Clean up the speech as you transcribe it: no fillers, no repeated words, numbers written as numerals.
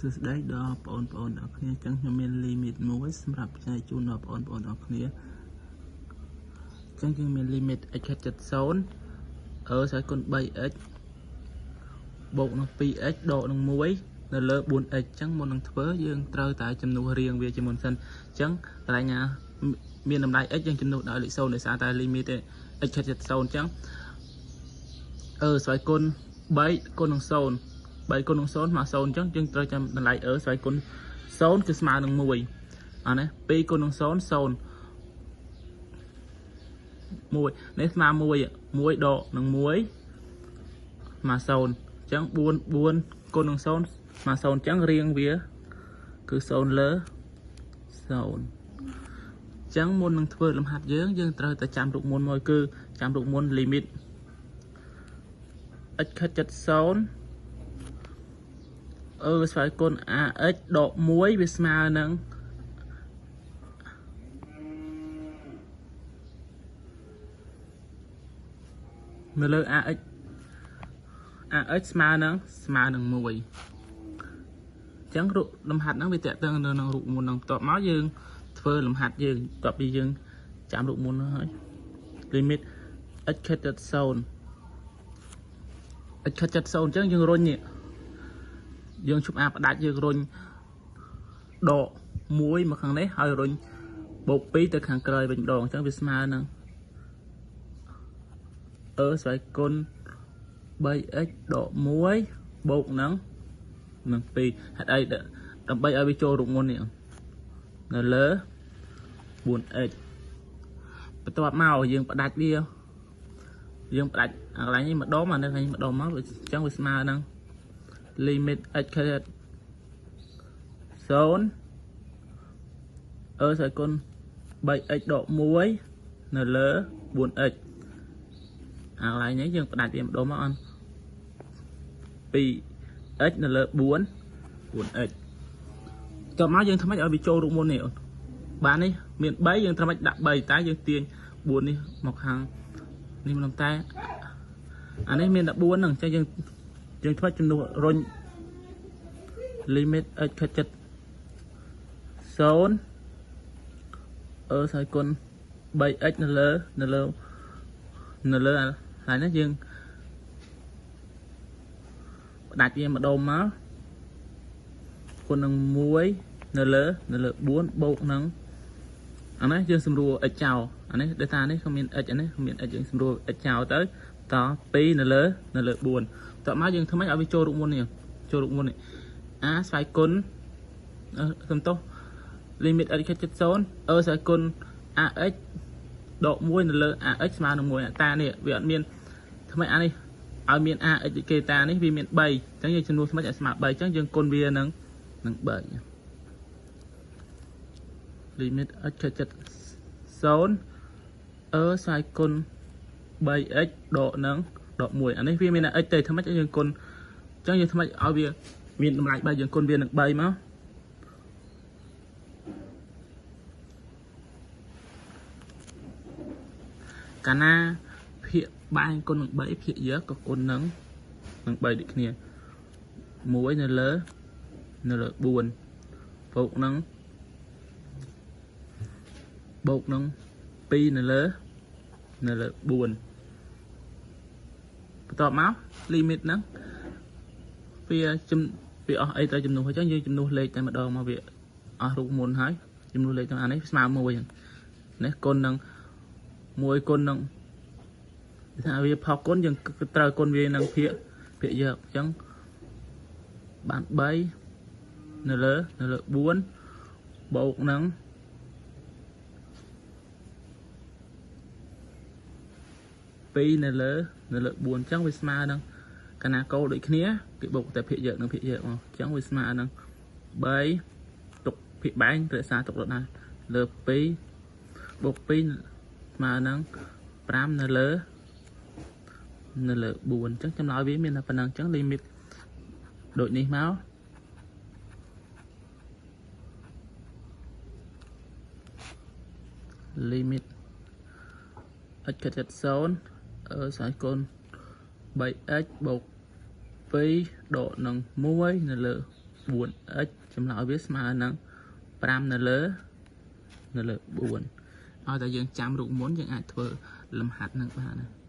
សួស្តីដល់បងប្អូនទាំងអស់គ្នាចឹងខ្ញុំមាន limit មួយសម្រាប់ចែកជូនដល់បងប្អូនទាំងអស់គ្នាចឹងយើងមាន limit x ខិត70 អឺស្វ័យគុណ 3x បូកនឹង 2x ដកនឹង1នៅលើ 4x ចឹងមុននឹងធ្វើយើងត្រូវតែចំនួនរៀងវាជាមុនសិនចឹងកន្លែងណាមានតម្លៃ x យើងចំនួនដោយលេខ0ដោយសារតែ limit ទេ x ខិត70ចឹងអឺស្វ័យគុណ3គុណនឹង0 3គុណនឹង0មក0អញ្ចឹងយើងត្រូវចាំតម្លៃអឺស្វ័យគុណ0គឺស្មើនឹង1អានេះ2គុណនឹង0 0 1នេះស្មើ1 1ដកនឹង1ស្មើ0អញ្ចឹង4 4គុណនឹង0ស្មើ0អញ្ចឹងរៀងវាគឺ0លើ0អញ្ចឹងមុននឹងធ្វើលំហាត់យើងយើងត្រូវតែចាំរូបមន្តមួយគឺចាំរូបមន្ត limit x ខិត70អឺស្វ័យគុណ ax ដក1វាស្មើនឹងនៅលើ ax ax ស្មើនឹង1អញ្ចឹងរូបលំហាត់ហ្នឹងវាតកតងនៅនឹងរូបមន្តហ្នឹងបន្ទាប់មកយើងធ្វើលំហាត់យើងបន្ទាប់ពីយើងចាំរូបមន្តហ្នឹងហើយ limit x ខិតទៅ0 x ខិត70អញ្ចឹងយើងរុញនេះយើងជប់អាផ្ដាច់យើងរុញដក1មកខាងនេះហើយរុញបូក2ទៅខាងក្រោយវិញម្ដងអញ្ចឹងវាស្មើនឹងអឺស្វ័យគុណ 3x ដក1បូកនឹង2ហេតុអីដើម្បីឲ្យវាចូលរូបមន្តនេះនៅលើ 4x បន្ទាប់មកយើងផ្ដាច់វាយើងផ្ដាច់កន្លែងនេះម្ដងអានេះកន្លែងនេះម្ដងមកអញ្ចឹងវាស្មើនឹង limit x ខិត0អឺស្វ័យគុណ 3x ដក1នៅលើ 4x អាកន្លែងនេះយើងផ្ដាច់វាម្ដងមកអត់ 2x នៅលើ 4 4x តោះមកយើងធ្វើម៉េចឲ្យវាចូលរូបមន្តនេះអូនបាននេះមាន3យើងធ្វើម៉េចដាក់3តែយើងទាញ4នេះមកខាងនេះមិនតែអានេះមានតែ4ហ្នឹងអញ្ចឹងយើងយើងធ្វើចំនួនរុញ limit x ខិតចិត្ត0អឺស្វ័យគុណ 3x នៅលើនៅលើនៅលើហើយនេះយើងផ្ដាច់វាម្ដុំមកគុណនឹង1នៅលើនៅលើ4បូកនឹងអានេះយើងសម្រួល x ចោលអានេះ data នេះក៏មាន x អានេះក៏មាន x យើងសម្រួល x ចោលទៅត2នៅលើនៅលើ4តមកយើងធ្វើម៉េចឲ្យវាចូលរូបមន្តនេះចូលរូបមន្តនេះ a ស្វ័យគុណសំទោស limit x ខិត70អឺស្វ័យគុណ ax ដក1នៅលើ ax ស្មើនឹង1អតានេះវាអត់មានថ្មីអានេះឲ្យមាន ax ដូចគេតានេះវាមាន3អញ្ចឹងយើងចំនួនថ្មីឲ្យស្មើ3អញ្ចឹងយើងគុណវានឹង3 limit x ខិត70អឺស្វ័យគុណ 3x ដកនឹងដក1អានេះវាមាន x ទេថ្មីយើងគុណអញ្ចឹងយើងថ្មីឲ្យវាមានតម្លៃ3យើងគុណវានឹង3មកកាលណាភាគបែងគុណនឹង3ភាគយកក៏គុណនឹង3ដូចគ្នា1នៅលើនៅលើ4បូកនឹង2នៅលើនៅលើ4បន្ទាប់មក limit ហ្នឹងវាវាអស់អីត្រូវចំនួនអញ្ចឹងយើងចំនួនលេខតែម្ដងមកវាអស់រូបមន្តហើយចំនួនលេខទាំងអានេះស្មើ1នេះគុណនឹង1គុណនឹងថាវាផុសគុណយើងត្រូវគុណវានឹងភាគភាគយកអញ្ចឹងបាន3នៅលើនៅលើ4បូកនឹង2នៅលើនៅលើ4អញ្ចឹងវាស្មើនឹងកណាកោដូចគ្នាគេបូកតែភាគយកនិងភាគយកមកអញ្ចឹងវាស្មើនឹង3ទុកភាគបែងរក្សាទុកដដែលលើ2បូក2ស្មើនឹង5នៅលើនៅលើ4អញ្ចឹងចម្លើយវាមានតែប៉ុណ្ណឹងអញ្ចឹង limit ដូចនេះមក limit x ខិត70អឺស្វ័យគុណ 3x បូក2ដកនឹង1នៅលើ 4x ចម្លើយវាស្មើនឹង5នៅលើ4ឲ្យតែយើងចាំរូបមន្តយើងអាចធ្វើលំហាត់នឹងបានណា។